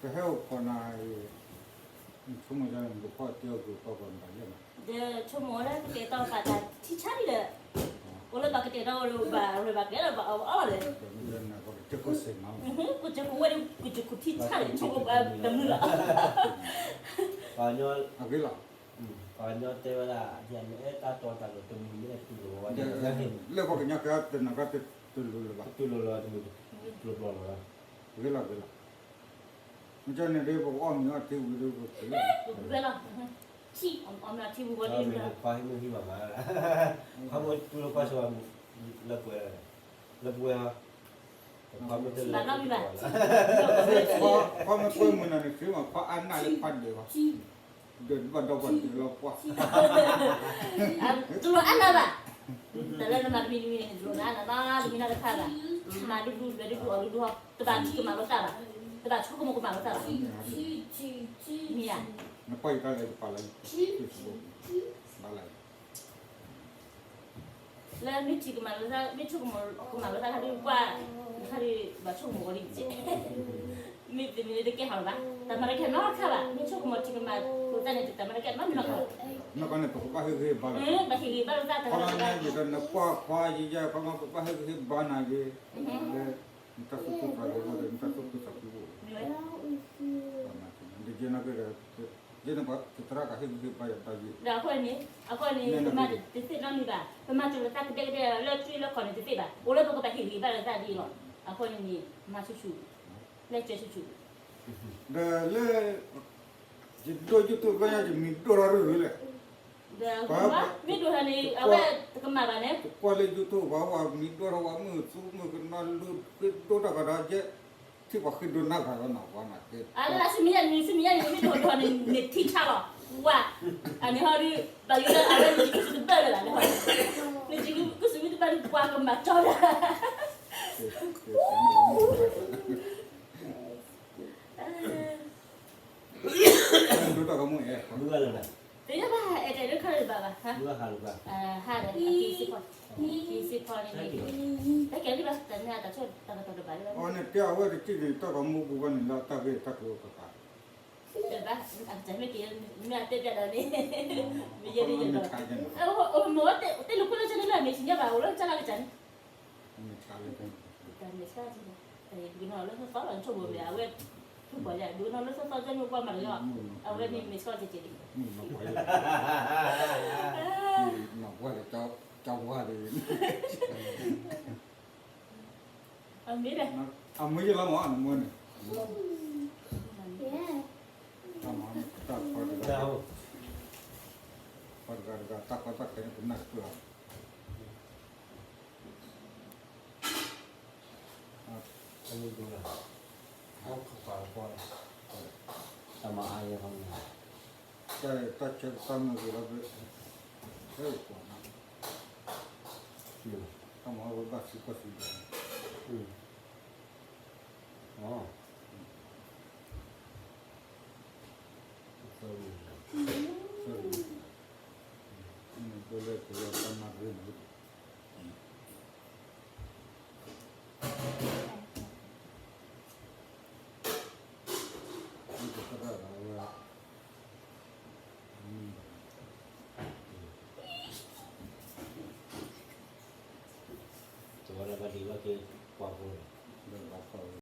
ကဟဲအိၣ်ခိးနၤအံၤ, နဆိကမိၣ်ယၤန့ၣ် နကဖီၣ်တ့အီၣ်က့ၤပှၤပှၤမတၤယဲၢ်မး, ဒီးဆိကမိၣ်ဝဲဒၣ်ကတဲာ်ကတီၤပာ်တၢ်ထံဆါဒ်လဲၣ်, အိၣ်လၢပှၤကတဲာ်ကတီၤဝဲဒီးဘၣ် အိၣ်လၢပှၤကဲဒီးဘၣ်အီၣ်အီၣ်လီၤလဲၣ်, ပကစၢၢ်ခိၣ်စ့ၢ်မး, ကစၢၢ်ခိၣ်ဝဲဒီး ကစၢၢ်ခိၣ်ထံဆါန့ၣ် ဆိကမိၣ်ပှၤတမုာ်လီၤ, ပှၤကညီ အဂ့ၤလီၤ, ပှၤကညီတဲဝဲဒၣ် ယမ့ၢ်အဲၣ်တၢ်တီတၢ်လိၤတမုာ်မ့ၢ်အဲၣ်တူၢ်လိာ်ဝဲဒၣ်, လၢပှၤကညီကဲတနၤကတတူၢ်လိာ်လၢၤဘၣ်, တတူၢ်လိာ်လၢၤတမုာ်, ကျိၤကျိၤလီၤ, ဂ့ၤလီၤဂ့ၤလီၤ, မ့ၢ်ကန့ၣ်ဒီး ပကအီၣ်မ့ၤအီၣ်ထံဝံၤဒီး ပက့ၤလီၤ, ပက့ၤလီၤ, ထံအီၣ်မ့ၤထံဝံၤဝဲဒၣ်, ခွါဟံၣ်မုၢ်ဟံၣ်မးမး, ခွါမ့ၢ်တူၢ်လိာ်ကွၢ်ဆိဝဲ, လၢပှဲၤ, လၢပှဲၤ, ခွါမ့ၢ်တလၢ, ခွါမ့ၢ်ကွဲမုာ်နၤန့ၣ် သ့မးခွါအါနးလၢခွါဒၢးဘၣ်, ဒၢးဘၣ်ဒီးပှၤဒၢးလီၤပှၢ်, တလိၣ်အါနးဘၣ်, တၢ်လၢနမၤတမံၤတမံၤန့ၣ် တလိၣ်နၤနၤနီတမံၤနီတခါဘၣ်, မၤဒူဒူဒွဲဒူဒူအီၣ်ဒူဒူဟီ, တဘၣ်ထံၣ်ကမၣ်လိာ်သးဘၣ်, တဘၣ်ဆိကမိၣ်ကမၣ်လိာ်သးဘၣ်, မ့ၢ်ဧါ, နကွၢ်ယတၢ်လဲၤတပာ်လၢ Facebook ဘၣ်လၢ လၢမ့ၢ်ထံၣ်ကမၣ်လိာ်သး မ့ၢ်ဆိကမိၣ်ကမၣ်လိာ်သးခါဒုးကွၢ်, ခါဒုးဘၣ်ဆိကမိၣ်ဝဲဒ်စ့, မ့ၢ်တမ့ၢ်တကဲဟးလီၤဘၣ်, တၢ်မၤတကဲနီတခါဘၣ်, မ့ၢ်ဆိကမိၣ်ထံၣ်ကမၣ်လိာ်သးန့ၣ် တၢ်မၤတကဲနီတခါဘၣ်, နကန့ၣ်ပကဘၣ်ဟ့ၣ်ဂံၢ်ဟ့ၣ်ဘါလီၤ, ဘၣ်ဟ့ၣ်ဂံၢ်ဘါလိာ်သး, တၢ်မၤတကဲ, နကွၢ်ခွါယဲယဲ ခီမီ ပဘၣ်ဟ့ၣ်ဂံၢ်ဟ့ၣ်ဘါနၤဂ့ၤ, လၢ နတၢ်သူၣ်ခုသးခုအိၣ်ဒီး နတၢ်သူၣ်ခုသးခုအိၣ်, ဒ်ယဲန့ၣ်က့ဒီး ယဲန့ၣ်ပှၤသရၣ်ကဟ့ၣ်ဂံၢ်ဟ့ၣ်ဘါယၤတၢ်ယံၤ, ဒီးအဃိန့ၣ် အဃိန့ၣ် ပမၤတသ့နီတမံၤဘၣ်, ပမၤတၢ်လိာ်သးကဒဲကဒဲလၢက့လၢခီၣ်န့ၣ်တသ့ဘၣ်, အိၣ်လၢပကဘၣ်ဟ့ၣ်ဂံၢ်ဟ့ၣ်ဘါလိာ်သးဒ်အံၤလီၤ, အဃိန့ၣ်န့ၣ် မၤဆူၣ်ဆူၣ်, လဲၤကၢဆူၣ်ဆူၣ်, ဒီးလၢ ယဒိ YouTube ဘၣ်ညါ ယမံၤဒိၣ်ထီၣ်ရၢၢ်ရၢၢ်လဲၣ်, မ့ၢ်ဒိၣ်ထီၣ်န့ၣ် အဝဲတကမၣ်ဘၣ်န့ၣ်, ကွၢ်လၢ YouTube ပှၤဝဲမံၤဒိၣ်ထီၣ်ဝဲ မုၢ်သူမုၢ်ကနီၤ လူၤဃ့ဒိတၢ်ဂၤဒီးယဲ, ထံၣ်ပှၤဃ့ဒိနၤဂၤဒီးနီၤ ပှၤနၤက့, အလၢဆူမဲာ်ညါန့ၣ် ဆူမဲာ်ညါန့ၣ် မ့ၢ်ဒိၣ်ထီၣ်န့ၣ် နထံၣ်ဆါလီၤ, ဝါ, အန့ၣ်ဟီဒုး ဘၣ်ယိၣ်လၢအဝဲန့ၣ်ကစူၣ်တဘၣ်လၢၤဘၣ်န့ၣ်, နကစူၣ်တဘၣ်ဒုးပှၤကမၤကၠီဒၣ် ဒိၣ်တၢ်ကမူအဲၣ်, သ့ၣ်ညါဘၣ် အဲၣ်တဲဒုးခါလၢဘၣ်ဘၣ်, ဟါဒီး အက့ၤစ့ၢ်ကီး, က့ၤစ့ၢ်ကီးန့ၣ်, တၢ်ကဲဒံးဘၣ် တၢ်မ့ၢ်တၢ်ဆိၣ်တၢ်ကတီၤတဘၣ်ဒံးဘၣ်, အဝဲန့ၣ်တဲအဝဲတက့ၢ်န့ၣ် တၢ်ကမူပူၤဘၣ်န့ၣ် လၢတၢ်ဂ့ၢ်တၢ်ကျိၤကပၤ ဘၣ်, အကစၢ်မ့ၢ်က့ၤ မ့ၢ်အတဲပျးဒီးန့ၣ်, မ့ၢ်ယဲဒ်ယဲဒီး, အိၣ်မ့ၢ်ဝဲတဲလိာ်ခိၣ်လၢကၠၢန့ၣ်လၢအမ့ၢ်ဆံးညါဘၣ် အိၣ်လၢကၠၢလၢကစၢ်န့ၣ် တၢ်မ့ၢ်ဆါ, ဒုးကနီၤလၢသီသီလီၤ နဆိကမိၣ်မ့ၢ် အဝဲ ထူၣ်ပှၤယၤ ဒုးကနီၤလၢသီသီ ကၠၢမ့ၢ်ကွၢ်မၤတဂ့ၤလီၤ, အဝဲန့ၣ်မ့ၢ်ဆီတက့ၢ်, အမ့ၢ်ဒီး အမ့ၢ်ယလီၤမ့ၢ်နမ့ၢ်န့ၣ်, တၢ်မ့ၢ်တၢ်ခွါတဂၤ, ခွါတဂၤတဂၤ တၢ်ခွါတၢ်ခဲန့ၣ် ကနၣ်ကပၢၢ် အမ့ၢ်ဒိၣ်လၢ တၢ်မၤအါယဲ တၢ်ဆၢကတီၢ်မ့ၢ်ဂ့ၤလီၤ, ဟဲကွၢ်နၤ, တၢ်မၤဝဲဘၣ်သံကွၢ်သံဒၣ်, အ တဝီလၢဘၣ်ဒံးဘၣ်က့ၤပှၤဖိန့ၣ်,